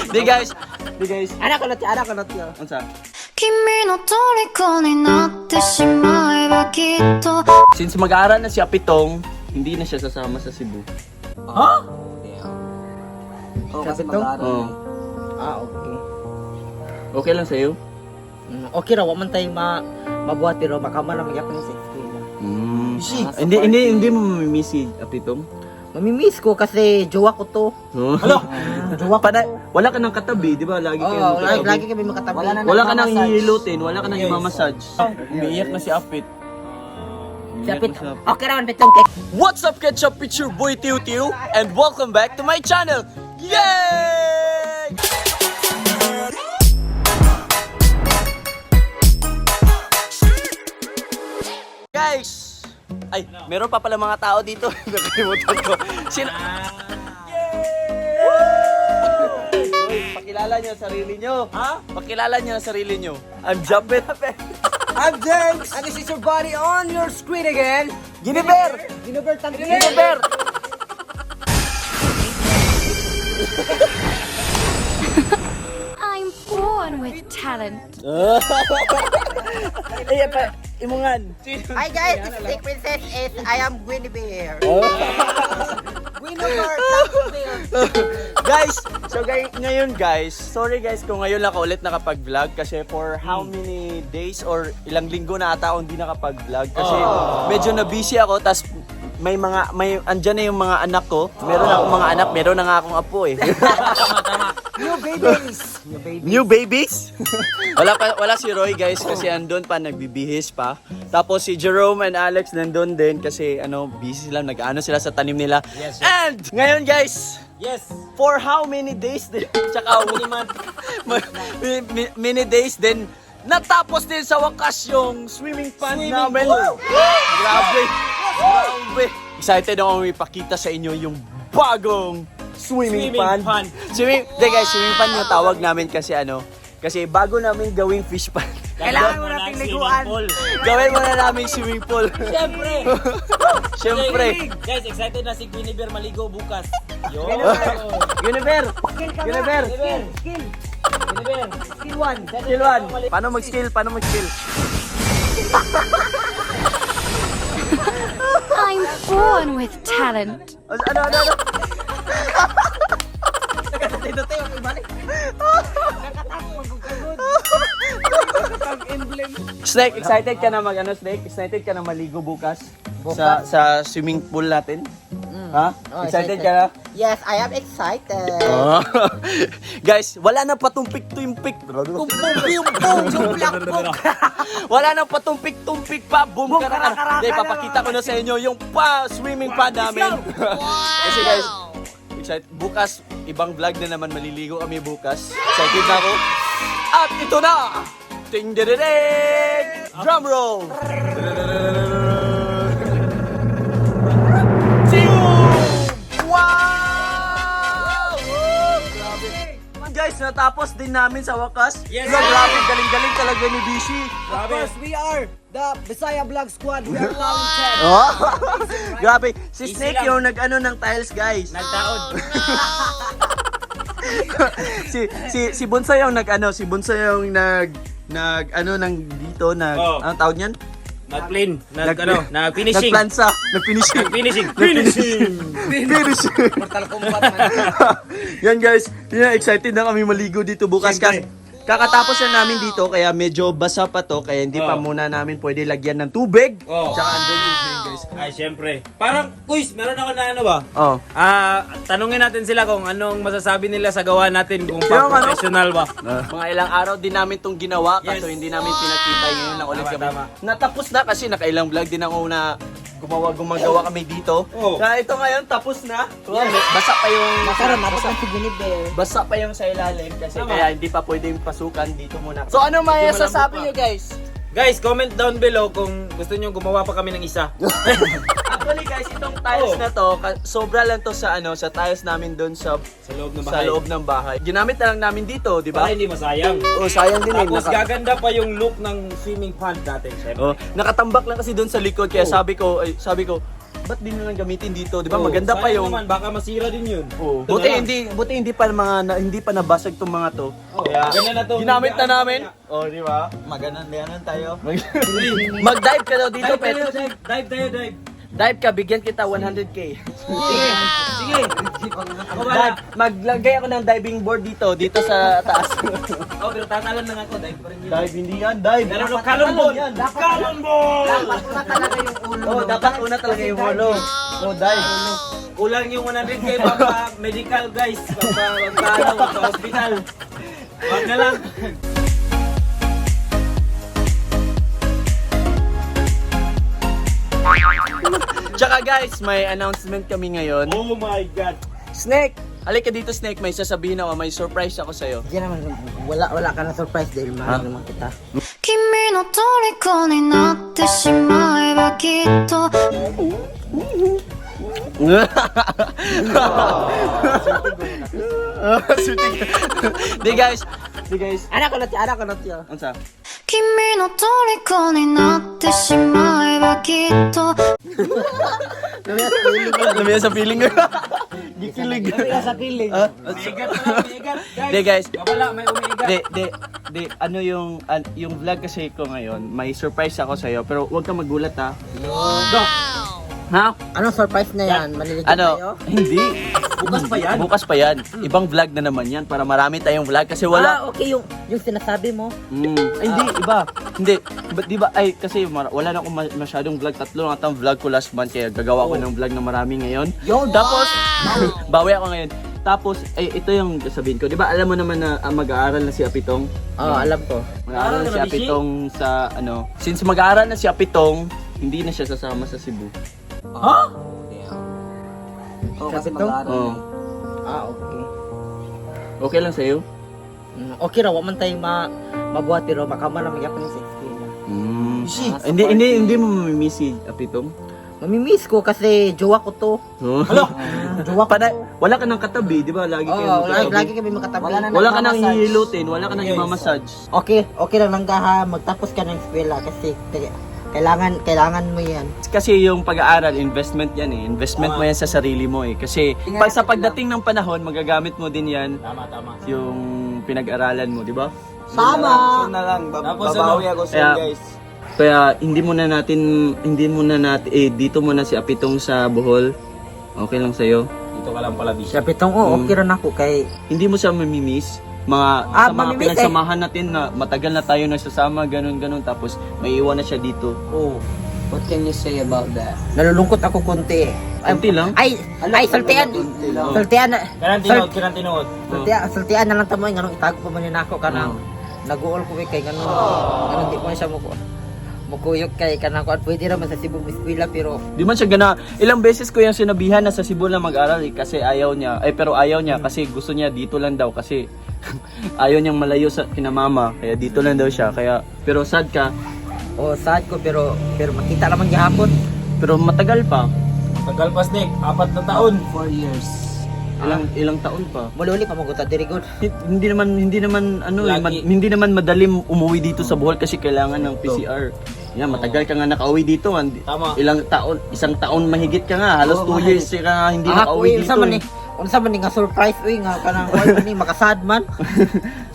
Di guys, di guys. Anak ko na anak ko na tiyo. Unsa? 君の虜になってしまえばきっと Since mag-aaral na si Apitong, hindi na siya sasama sa Cebu. Oh, kasi mag-aaral. Oh. Ah, okay. Okay lang sa'yo? Okay ra, wa man tayo mabuhat pero baka man lang magyapon sa eskwela. Hindi hindi hindi mo mamimiss si Apitong? Mamimiss ko kasi jowa ko to. Oh. Hala. Jowa ko. Pana, wala ka nang katabi, di ba? Lagi Oo, kayo lagi, magkatabi. lagi kami makatabi. Wala ka nang hihilutin, wala ka nang imamassage. Umiiyak na si Apit. Si Apit. Okay ra man pitong kay. What's up, Ketchup? It's your boy Tiu Tiu, and welcome back to my channel! Yay! Guys! Ay, meron pa pala mga tao dito. Nakalimutan ko. Sino? Yay! Uy, pakilala niyo ang sarili niyo. Ha? Pakilala niyo ang sarili niyo. I'm Japet. I'm James, and this is your body on your screen again. Giniber! Ginober Tangke. Giniber! I'm born with talent. Ay, pa, imungan. Hi guys, this is Snake Princess and I am Guinevere. Guinevere Tangke. Guys, so guys, ngayon guys, sorry guys kung ngayon lang ako ulit nakapag-vlog kasi for how many days or ilang linggo na ata ako hindi nakapag-vlog kasi medyo na busy ako, tas may mga may andyan na yung mga anak ko. Meron akong mga anak, meron na nga akong apo eh. New babies. New babies. New babies? Wala pa, wala si Roy guys kasi andun pa, nagbibihis pa. Tapos si Jerome and Alex nandun din kasi ano, busy sila, nag-ano sila sa tanim nila. Yes, yes. And ngayon guys, Yes! for how many days din? Tsaka many, many days din natapos din sa wakas yung swimming pond Swimming namin. pool. Grabe. Grabe. Excited ako ipakita sa inyo yung bagong swimming, Swimming pond. pond. Swimming, de guys, swimming pond yung tawag namin kasi ano, kasi bago namin gawing fish pond. Kailangan mo nating liguan. Gawin muna namin swimming pool. Siyempre! Siyempre. Guys, excited na si Guinevere maligo bukas. Yo! Guinevere! Guinevere! Skill, skill, Guinevere! skill one. Skill one. Paano mag-skill? Paano mag-skill? I'm born with talent. Ano, ano, ano? Snake, excited ka na mag ano, Snake? Excited ka na maligo bukas? Sa swimming pool natin? Ha? Oh, Excited ka na? Yes, I am excited. Oh. Guys, wala na patumpik-tumpik. Wala na patumpik-tumpik pa. Boom, karakara. Hindi, papakita ko na sa inyo yung pa swimming pond namin. Kasi guys, excited. Bukas, ibang vlog na naman. Maliligo kami bukas. Excited na ako. At ito na! Ting ding! Drum roll! Wow! Grabe. Guys, natapos din namin sa wakas. Yes, Grabe, sir. grabe, galing-galing talaga ni Bishi. Of course, we are the Bisaya Vlog Squad. We are talented. Oh. Grabe, si Easy Snake lang. yung nag-ano ng tiles, guys. Nagtaod. si si si Bunso yung nag-ano, si Bunso yung nag nag ano ng dito nag Oh. anong tawag niyan? Nag-clean. Nag, ano, nag-finishing. Nagplansa, nag-finishing. Nag-finishing. Finishing! Finishing. Mortal Kombat man. Yan guys, yan, excited na kami maligo dito bukas. Siyempre. Kakatapos na namin dito, kaya medyo basa pa to, kaya hindi pa Oh. muna namin pwede lagyan ng tubig. Oh. Tsaka andun yung drain, guys. Ay, siyempre. Parang, quiz, meron ako na ano ba? Oh. Ah, tanungin natin sila kung anong masasabi nila sa gawa natin, kung Yung ano? pa-professional ba. Mga ilang araw din namin itong ginawa kaso Yes. hindi namin pinakita, ngayon lang ulit Tama, kami. tama. Natapos na kasi nakailang vlog din ako na gumagawa kami dito. Oh. Kaya ito ngayon tapos na. Yes. Basa pa yung Masarap, napos ang si Guinevere. basa pa yung sa ilalim kasi Tama. kaya hindi pa pwedeng pasukan dito muna. So ano may Medyo sasabi malambot niyo guys? Guys, comment down below kung gusto nyo gumawa pa kami ng isa. Actually guys, itong tiles na to, sobra lang to sa ano, sa tiles namin doon sa Sa loob ng sa bahay. loob ng bahay. Ginamit na lang namin dito, di ba? Para hindi masayang. Oh, sayang din eh. Tapos gaganda pa yung look ng swimming pond natin, syempre. Oh, nakatambak lang kasi doon sa likod kaya sabi ko, ay, sabi ko, ba't di na lang gamitin dito? Di ba? Oh, Maganda pa sayang yung naman, baka masira din yun. Oh. Ito Buti na lang. hindi buti hindi pa mga hindi pa nabasag tong mga to. Oh, Kaya ganda na to. ginamit na namin. Oh, di ba? Maganan-ganan tayo. Mag-dive ka daw dito, Dive Pet. tayo, dive, dive tayo, dive. Dive ka, bigyan kita 100K. Sige, sige. Ako ba? Dive, maglagay ako ng diving board dito, dito sa taas. Oh, pero tatalon lang ako, dive pa rin yun. Dive, hindi yan, dive. Meron ng cannon ball! Cannon ball! Dapat una talaga yung ulo. Oh, no? dapat una talaga yung ulo. Oh, dive. Kulang yung 100K papa medical guys, papa magkano sa hospital. Wag na lang. Tsaka guys, may announcement kami ngayon. Oh my God. Snake! Halika dito, Snake. May sasabihin ako, may surprise ako sa'yo. Hindi naman, wala ka na surprise dahil mahal naman kita. 君の虜になってしまえばきっと Di guys, di guys. Anak ko na siya, anak ko na siya. Unsa? 君の虜になってしまえばきっと Lumiya sa feeling ko. Gikilig. Lumiya sa feeling. Umiigat pala, umiigat. Guys, Di guys, Wala, may umiigat. di, ano yung, yung vlog kasi ko ngayon, may surprise ako sa'yo, pero huwag kang magulat ha. Go. Ha? Anong surprise na yan? Maliligo Ano? tayo? Hindi. Bukas pa yan. Bukas pa yan. Ibang vlog na naman yan para marami tayong vlog kasi wala. Ah, okay, yung sinasabi mo. Ay, hindi, iba. Hindi. Di ba, ay, kasi wala na akong masyadong vlog. Tatlo lang atang vlog ko last month, kaya gagawa ko ng vlog na marami ngayon. Yo, Tapos, bawi ako ngayon. Tapos, ay, ito yung sabihin ko. Di ba, alam mo naman na mag-aaral na si Apitong? Oo, alam ko. Mag-aaral na si Aaral na ba, Bishi? Apitong sa, ano, since mag-aaral na si Apitong, hindi na siya sasama sa Cebu. Ha? Oh, kasi Sabi to? mag-aaral. Oo. Ah, okay. Okay lang sa'yo? Okay ra, wa man tayo mabuhat pero makama na magyapon sa eskwela. Hindi, hindi, hindi mo mamimiss si Apitong? Mamimiss ko kasi jowa ko to. Oh. Jowa ko Para, to. wala ka ng katabi, di ba? Lagi Oo, kayo lagi, magkatabi. lagi kami makatabi. Wala na Wala ka nang Nagmamassage. hihilutin, wala ka nang imamassage. Okay, okay lang langga ha, magtapos ka ng eskwela kasi kailangan kailangan mo yan. Kasi yung pag-aaral, investment yan eh. Investment mo yan sa sarili mo eh. Kasi pag sa pagdating ng panahon, magagamit mo din yan Tama, tama. yung pinag-aralan mo, di ba? Tama! Soon na lang. Tapos babawi ano? ako soon, Kaya- guys. Kaya hindi muna natin, hindi muna natin, eh, dito muna si Apitong sa Bohol. Okay lang sa'yo. Dito ka lang pala, Bishi. Siya pitong, oh, okay ra nako kay Hindi mo siya mamimiss. Mga, Ah, sa mga mamimiss eh. pinagsamahan natin na matagal na tayo nagsasama, ganun, ganun. Tapos may iwan na siya dito. Oh, What can you say about that? Nalulungkot ako konti eh. Konti lang? Ay, ay, sultian. Konti lang. Sultian na. Kanang tinuod, kanang tinuod. Sultian, sultian na lang tamo nganong itago pa man yun ako kanang naguol ko eh, kay ganun. Ganun di ko siya mo mukuyok kay kanang kuan pwede ra man sa Cebu mo eskwela pero Di man siya gana. Ilang beses ko yung sinabihan na sa Cebu lang mag-aral eh, kasi ayaw niya. Ay pero ayaw niya kasi gusto niya dito lang daw kasi ayaw niyang malayo sa kina mama. Kaya dito lang daw siya. Kaya pero sad ka. oh sad ko pero pero makita naman gihapon. Pero matagal pa. Tagal pa, Snake. 4 na taon. 4 years. Ilang ilang taon pa. Mululi pa maguta diri good. Hindi naman ano eh, Lagi. hindi naman madaling umuwi dito sa Bohol kasi kailangan ng PCR. Yan, matagal ka nga nakauwi dito. Tama. Ilang taon, isang taon mahigit ka nga. Halos Oo, 2 years ka nga hindi Ah, nakauwi uy, dito. unsa man Eh. ni unsa man ni nga surprise uy nga kanang kuan man ni makasad man.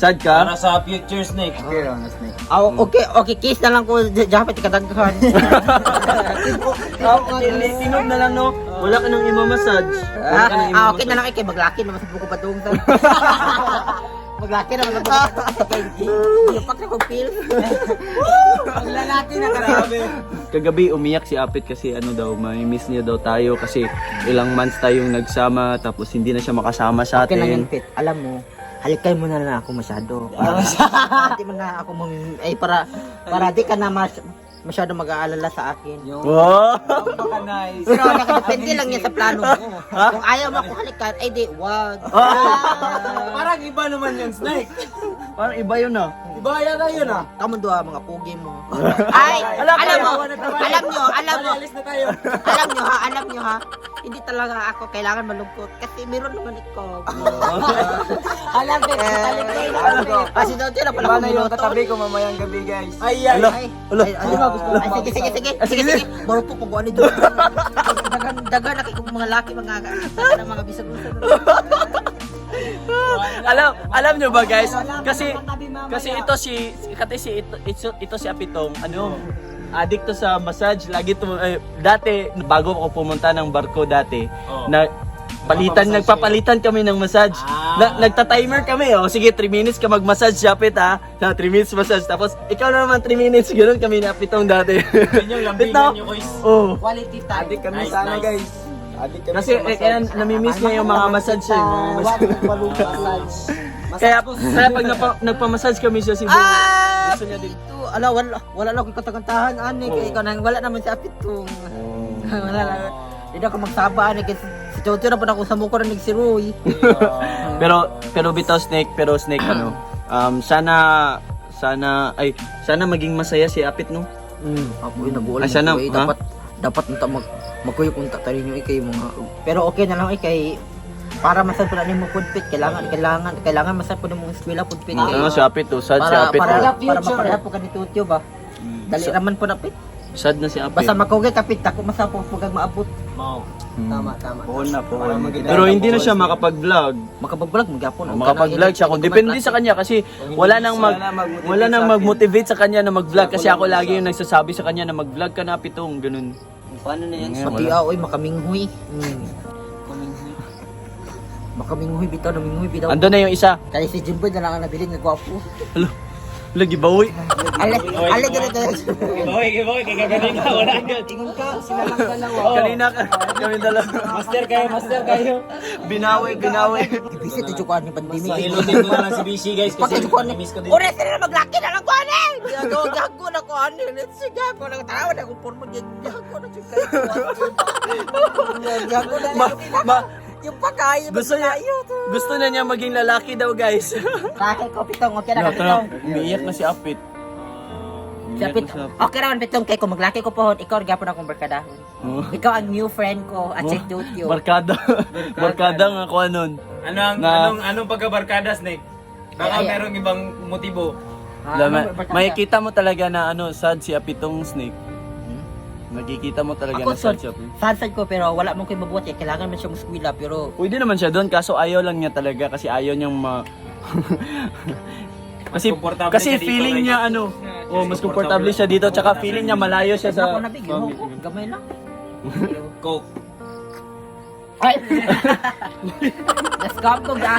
Sad ka? Para sa future, Snake. Okay lang, Snake. Ah, okay, okay, kiss na lang ko dapat kadaghan. Tinog na lang no. Wala ka nang imamassage. Wala ka nang Ah, okay na lang eh, kay maglaki naman sa buko badong. Maglaki naman sa buko badong. Kay Lupak na kong pills. Maglalaki na grabe. Kagabi umiyak si Apit kasi ano daw, may miss niya daw tayo kasi ilang months tayong nagsama tapos hindi na siya makasama sa Okay lang yun, atin. Pit. Alam mo, halikay mo na lang ako masyado. Para, di mo na ako ay para di ka na masyado mag-aalala sa akin. Wow! Napaka-nice. Pero nakadepende lang yan sa plano mo. Kung ayaw mo ako halikan, ay di, wag. Parang iba naman yun, Snake. Parang iba yun ah. Ibaya na yun ah. Kamo duha mga pugi mo. Ay, alam mo, alam nyo, alam mo. Alis na tayo. Alam nyo ha, alam nyo ha. Hindi talaga ako kailangan malungkot kasi meron naman ikaw. Alam ko, Eh, kasi doon na pala Iba na yung kung katabi ko mamayang gabi, guys. Ay, ay. Ala, Ay, ala. ay, ay, ay, sige, sige, sige, sige, sige. Baro po kung ano doon. Dagan, dagan na kay mga laki, mga mga mga bisag-usag. Alam nyo ba guys? Kasi kasi ito si kasi si ito, ito, ito si Apitong, ano, addict to sa massage. Lagi to eh, dati bago ako pumunta ng barko dati, na palitan nagpapalitan kami ng massage. Na, nagta-timer kami, oh. Sige, 3 minutes ka mag-massage, Japet ha. Na 3 minutes massage tapos ikaw na naman 3 minutes, ganoon kami ni Apitong dati. Yun yung lambingan Ito, nyo, guys. Oh. Quality time. Adik kami Nice, sana, nice. guys. Adik kami Kasi sa eh, massage. kaya namimiss niya yung mga massage eh, mga massage. Massage. Kaya, kaya pag nagpa-massage kami sa Cebu, Ah! gusto niya din. Ito, ala, wala, wala lang akong katakantahan, ani, Oo. kay ikaw nang, wala naman si Apitong. Wala lang. Hindi ako magsaba, ani, kay si Jojo na pa ako sa mukha rin si Roy. Pero pero bitaw Snake, pero Snake ano, sana sana ay sana maging masaya si Apit no. Ako yung nag-uol Ay, sana, mo, eh, ha? dapat, dapat unta magkuyok unta tayo nyo, eh, kay mga, pero okay na lang, eh, kay, para masad po na nimo pudpit, kailangan, kailangan, kailangan masad po nimo eskwela pudpit. kay- Ano si Apit oh, sad si para, Apit. para, oh. para Future. mapareha po ka ni Tutyo ba? Dali raman po na, pit. Sad na si Apit. Basta makugay kapit, ako masapo po kag maabot. Mao. Tama, tama. Puhon na, puhon. Pero hindi na siya makapag-vlog. Makapag-vlog, magyapon. Oh, makapag-vlog siya kung depende sa kanya kasi wala nang Wala wala nang nang mag-motivate mag-motivate sa sa kanya na mag-vlog kasi ako lagi yung nagsasabi sa kanya na mag-vlog ka na Pitong ganun. Paano na yan? Ngayon, Pati wala. ah, oy, makaminghoy. Makaminghoy bitaw, naminghoy bitaw. Ando na yung isa. Kaya si Jimboy na lang ang nabilin nga gwapo. Alo. Lagi bawi. Ale, ale ganun ganun. Giveaway, giveaway. Kaya kanina, wala agad. Ingon ka, sila lang dalawa. Kanina kami dalawa. Master kayo, master kayo. Binawi, binawi. Ibisit na ko ni pandemic. Hilutin ko na lang si BC, guys. Kasi Pagka ko ni. miss ko din. Ore sila maglaki na lang ko ani. Gago gago na ko ani. Let's gago na tao na ko pormo gago na jud kayo. Gago na. Ma, ma, Yung pagkain gusto na niya maging lalaki daw, guys. Bakit ko pitong okay na ka pitong. Umiiyak na si Apit. Si Apit, okay raman pitong kay kung maglaki ko pohon, ikaw gyapon akong barkadahon. Oh. Ikaw ang new friend ko at si Tutyo. Barkada. Barkada nga ko nun. Ano ang, anong, anong pagkabarkada, Snake? Baka Ay, ay. merong ibang motibo. Ah, Lama, anong barkada? makikita mo talaga na ano, sad si Apitong Snake. Nakikita mo talaga Ako na sad sad, si Apit. sad sad ko pero wala mong koy mabuhat eh. Kailangan man siya muskwila pero Pwede naman siya doon kaso ayaw lang niya talaga kasi ayaw niyang ma kasi komportable kasi siya dito, feeling guys. niya ano, oh, mas komportable siya dito tsaka feeling niya malayo siya sa ako na big, ko, gamay lang. Coke. Ay! Let's go ko ga.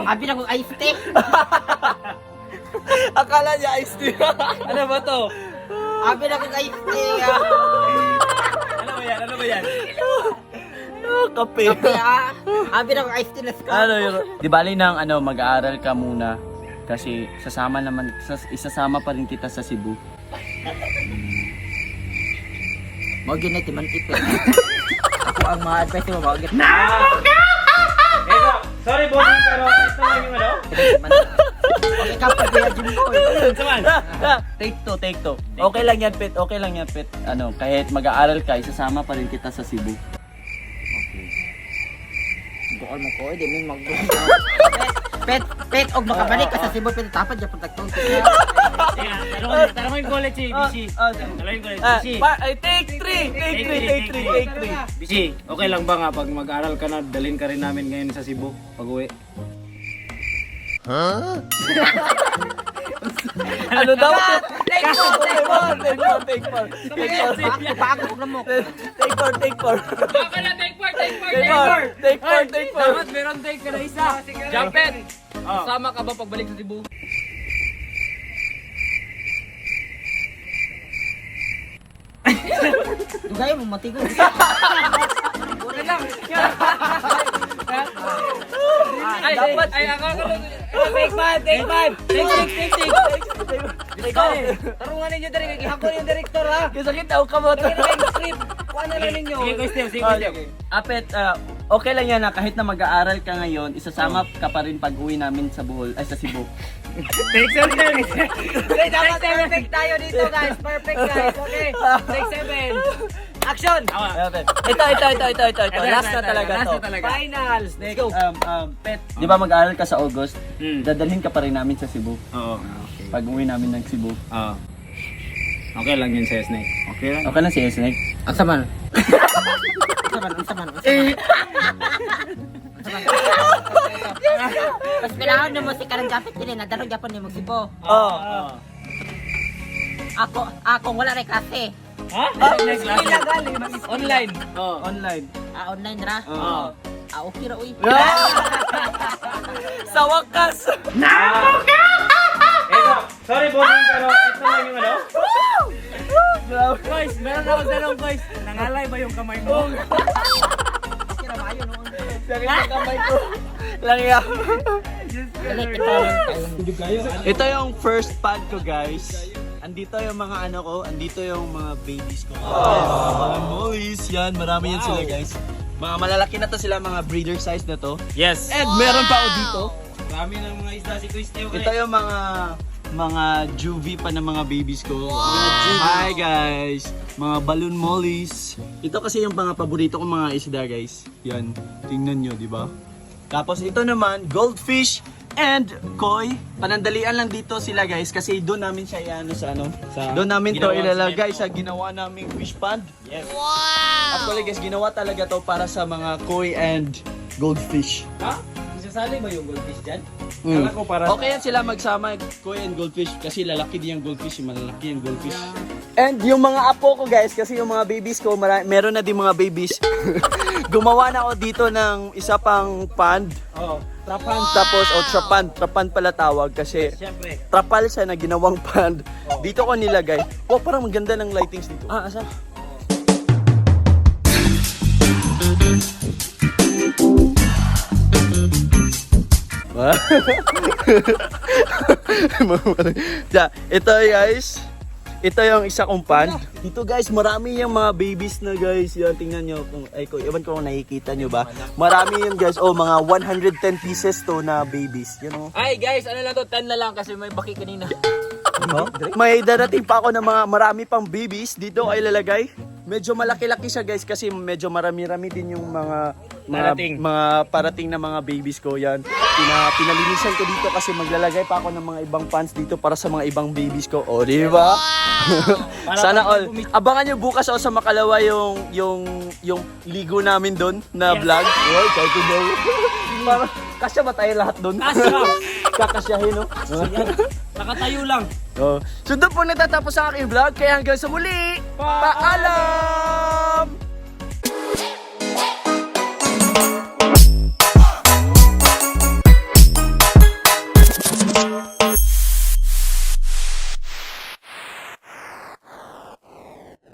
Abi na kong iced tea. Akala niya iced tea. Ano ba to? Abi na kong iced tea. ah. Ano ba yan? Ano ba yan? Ah, kape. Kape ah. Abi na kong iced tea. Let's go. Ano yun? Di bali nang ano, mag-aaral ka muna kasi sasama naman isasama pa rin kita sa Cebu. Mao gyud na timantip. eh. Ako ang ma-advise mo mao gyud. Ito, sorry bossing, pero ito lang yung ano. Okay ka pa kuya Jimbo. Saman. Ah, take two, take two. Okay lang yan, Pet. Okay lang yan, Pet. Ano, kahit mag-aaral ka, isasama pa rin kita sa Cebu. Gool mo ko, di mo mag Pet, pet, og makabalik ka sa Cebu, pet, tapad dyan pagtagtong. Tanongin ko ulit si BC. Tanongin ko ulit Ah, BC. ay, take three! Take three, take three, take three. BC, okay lang ba nga pag mag-aral ka na, dalhin ka rin namin ngayon sa Cebu pag uwi? Ano daw? Take four, take four, take four, take four. Take four, Bago na mo. take four, take four. Baka na, take four, take four, Take four, take four, take four. Dapat meron take ka na isa. Jumpet! Oh. Sama ka ba pagbalik sa Cebu? Dugay mo matigo. Ay, dapat. Ay, ako, ako. Take five, take five. Take six, take six. Take four. Tarungan ninyo diri, kay gihakon yung director ha. Kasakit daw ka mo. Script. Kuha na lang ninyo. Sige, Kuya Steve, sige, Kuya Steve. Apet, okay lang yan na kahit na mag-aaral ka ngayon, isasama ka pa rin pag-uwi namin sa Bohol, ay sa Cebu. Take 7. Wait, dapat perfect tayo dito, guys. Perfect, guys. Okay. Take 7. Action! Ito, ito, ito, ito, ito, ito. Last na talaga Last to. na talaga. Final. Let's go. Pet, di ba mag-aaral ka sa August? Dadalhin ka pa rin namin sa Cebu. Oo. Pag uwi namin ng Cebu. Oo. Okay lang yun sa Snake. Okay lang. Okay lang si Snake. Ang saman. Ang saman, ang saman, ang saman. Mas pinahon na mo si karang japit ini, nadarong Japon ni Magsibo. Oo. Ako, akong wala rin klase. Ha? Online. Oo. Online. Ah, online ra. Oo. Ah, okay ra uy. Sa wakas! Ito, sorry bossing, pero ito lang yung ano. Guys, meron ako tanong, guys. Nangalay ba yung kamay mo? Sakit sa kamay ko. Lang yan. Dali kita lang tayo. Ito yung first pad ko, guys. Andito yung mga ano ko, andito yung mga babies ko. Yes, mga mollies, yan, marami yan sila, guys. Mga malalaki na to sila, mga breeder size na to. Yes. And meron pa ako dito. Marami ng mga isda si Chris Teo. Ito yung mga juvie pa ng mga babies ko. Hi guys! Mga balloon mollies. Ito kasi yung mga paborito kong mga isda guys. Yan, tingnan nyo, di ba? Tapos ito naman, goldfish and koi. Panandalian lang dito sila guys kasi doon namin siya iano sa ano. Sa Doon namin to ginawang ilalagay semento. sa ginawa naming fish pond. Yes. Actually guys, ginawa talaga to para sa mga koi and goldfish. Ha? Isasali ba yung goldfish dyan? Mm. Kala ko para Okay yan sila magsama, koi and goldfish, kasi lalaki din yung goldfish, yung malalaki yung goldfish. And yung mga apo ko guys, kasi yung mga babies ko, meron na din mga babies. Gumawa na ako dito ng isa pang pond. Oo. Trapan. Tapos, o trapan, trapan pala tawag kasi Siyempre. trapal siya na ginawang pond. Dito ko nilagay. Wow, parang maganda ng lightings dito. Ah, asa? Yeah, ito guys. Ito yung isa kong pan. Dito guys, marami yung mga babies na guys. Yan, tingnan nyo. Kung, ay, ko, ewan ko kung nakikita nyo ba. Marami yun guys. Oh, mga 110 pieces to na babies. Yan oh. Ay, guys, ano lang to? 10 na lang kasi may baki kanina. May darating pa ako ng mga marami pang babies dito ay lalagay. Medyo malaki-laki siya guys kasi medyo marami-rami din yung mga mga, Parating. mga parating na mga babies ko yan. Pinalinisan ko dito kasi maglalagay pa ako ng mga ibang pants dito para sa mga ibang babies ko. O, di ba? Sana all. Abangan nyo bukas ako sa Makalawa yung ligo namin doon na vlog. Wow, excited daw. Para kasya ba tayo lahat doon? Kasya. Kakasyahin, no? Nakatayo lang. Oh. So doon po natatapos ang aking vlog. Kaya hanggang sa muli. Paalam!